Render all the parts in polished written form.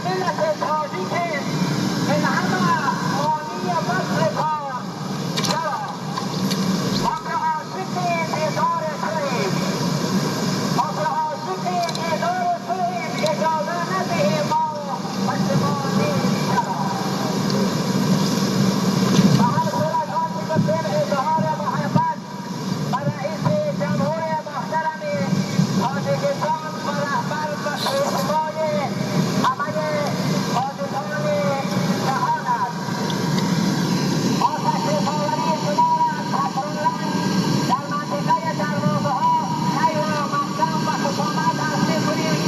ملت تاجیکیم این همه مانی وصل کار چرا؟ ما که عاشق دیدار توییم، ما که عاشق دیدار توییم، اجازه ندهیم ما پشیمانیم چرا؟ به هر صورت آنچه گفتیم اظهار محبت به رئیس جمهور محترم تاجیکستان و رهبر و پیشوای همه تاجیکان جهان است. ما تشریف آوری شما را تکرارا در منطقه دروازه ها خیر و مقدم و خوش آمد عرض می‌کنیم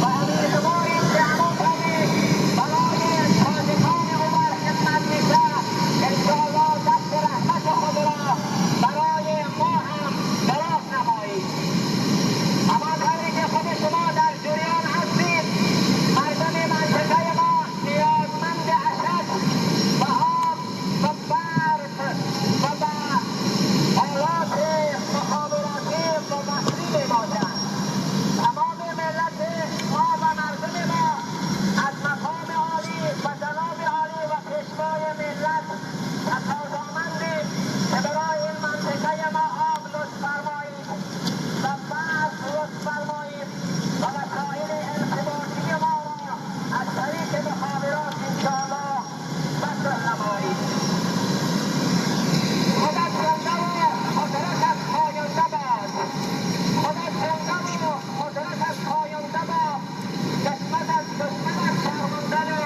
و امیدواریم که همان طریق برای تاجیکان عمر خدمت میشه، انشاءالله دست رحمت خود را برای ما هم دراز نمایید. همان طوری که خود شما در جریان هستید، مردم منطقه ما نیازمند اشد به آب و برق و به آلات مخابراتی و وصلی میباشند. تمام ملت ما و مردم ما از مقام عالی و جناب عالی و پیشوای ملت تقاضامندیم که برای این منطقه ما آب لطف فرمایید و برق لطف فرمایید و وسایل ارتباطی ما را از طریق مخابرات انشاءالله وصل نمایید. خودت زنده و قدرتت پاینده باد، خودت زنده و قدرتت پاینده باد، دشمنت دشمنت شرمنده و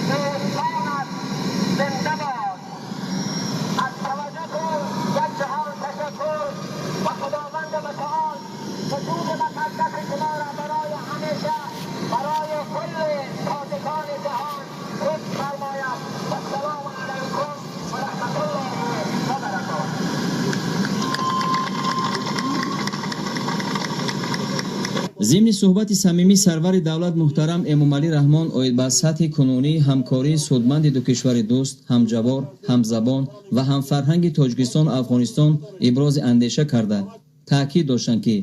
دوستانت زنده باد. از توجهتون یک جهان تشکر و خداوند متعال وجود مقدس شما را برای همیشه برای کل تاجیکان جهان حفظ فرماید. و السلام علیکم و رحمت الله و برکاته. Зимни суҳбати самимӣ сарвари давлат муҳтарам Эмомалӣ Раҳмон оид ба сатҳи кунунии ҳамкории судманди ду кишвари дӯст, ҳамҷавор, ҳамзабон ва ҳамфарҳанги Тоҷикистону Афғонистон ибрози андеша карда, таъкид доштанд, ки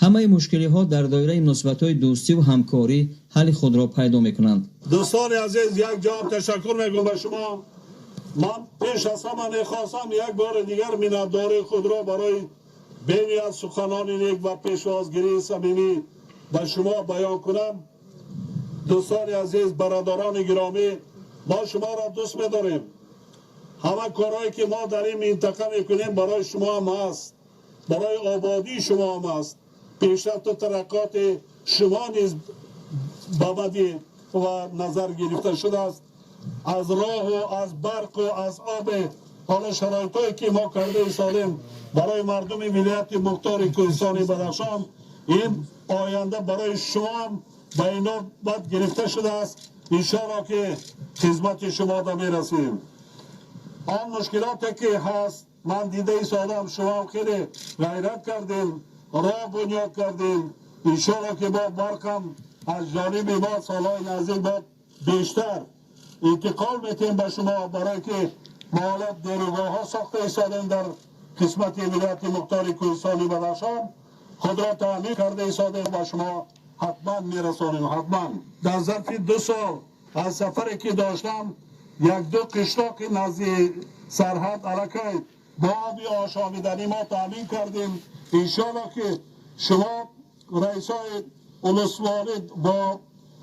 ҳамаи мушкилиҳо дар доираи муносибатҳои дӯстиву ҳамкорӣ ҳалли худро пайдо мекунанд. Дӯстони азиз, як ҷавоб ташаккур мегӯям ба шумо. Ман пеш аз ҳама мехостам як бори дигар миннатдории худро барои бениҳоят суханони нек ва пешвозгирии самимӣ ба шумо баён кунам. Дӯстони азиз, бародарони гиромӣ, мо шуморо дӯст медорем. Ҳама корҳое ки мо дар ин минтақа мекунем, барои шумо ҳам ҳаст, барои ободии шумо ҳам аст. Пешрафту тараққоти шумо низ ба мадди ва назар гирифта шудааст. Аз роҳу аз барқу аз оби ҳоло шароитҳое ки мо карда истодем барои мардуми вилояти мухтори Кӯҳистони Бадахшон, ин оянда барои шумо ҳам ба инобат гирифта шудааст. Иншоалло ки хизмати шумо да мерасем. Он мушкилоте ки ҳаст, ман дида истодам, шумо хеле ғайрат кардем, роҳ бунёд кардем. Иншоалло ки бо барқам аз ҷониби мо солҳои наздик бо бештар интиқол метем ба шумо, барое ки мо ҳоло нерӯгоҳҳо сохта истодем дар қисмати вилояти мухтори Кӯҳистони Бадахшон, худро таъмин карда истодем, ба шумо ҳатман мерасонем, ҳатман. Дар зарфи 2 сол аз сафаре ки доштам, як-ду қишлоқи назди сарҳад аллакай бо оби ошомиданӣ мо таъмин кардем. Иншоалло ки шумо раисои улусворӣ бо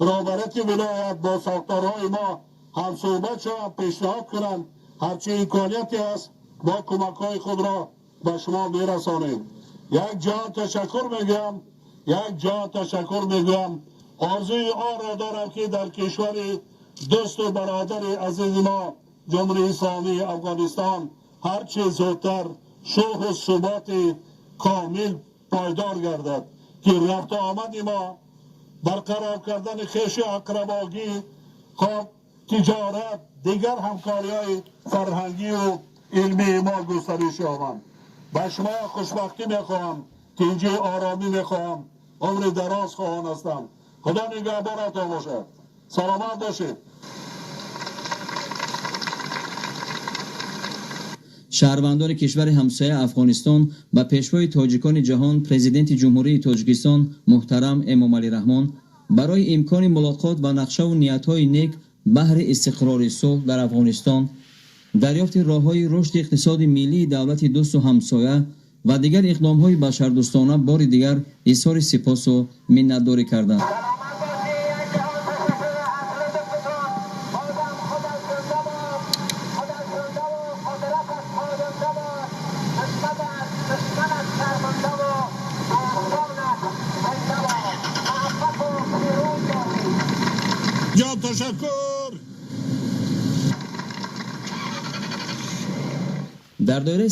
роҳбарияти вилоят, бо сохторҳои мо ҳамсӯҳбат шаванд, пешниҳод кунанд, ҳарчи имконияте аст, бо кӯмакҳои худро ба шумо мерасонем. Як ҷаҳон ташаккур мегӯям, як ҷаҳон ташаккур мегӯям. Орзуи онро дорам ки дар кишвари дӯсту бародари азизи мо, Ҷумҳурии Исломии Афғонистон, ҳарчи зудтар сулҳу суботи комил пойдор гардад, ки рафту омади мо, барқарор кардани хешу ақрабогӣ, хоб тиҷорат, дигар ҳамкориҳои фарҳангию илмии мо густариш ёбанд. Ба шумо хушбахтӣ мехоҳам, тинҷию оромӣ мехоҳам, умри дароз хоҳон ҳастам. Худо нигаҳборатон бошад. Саломат бошед. Шаҳрвандони кишвари ҳамсоя Афғонистон ба пешвои тоҷикони ҷаҳон, президенти Ҷумҳурии Тоҷикистон муҳтарам Эмомалӣ Раҳмон Барои имкони мулоқот ва нақшаву ниятҳои нек баҳри истиқрори сулҳ дар Афғонистон, дарёфти роҳҳои рушди иқтисоди миллии давлати дӯсту ҳамсоя ва дигар иқдомҳои башардӯстона бори дигар изҳори сипосу миннатдорӣ карданд. Ташаккур. Дар доираи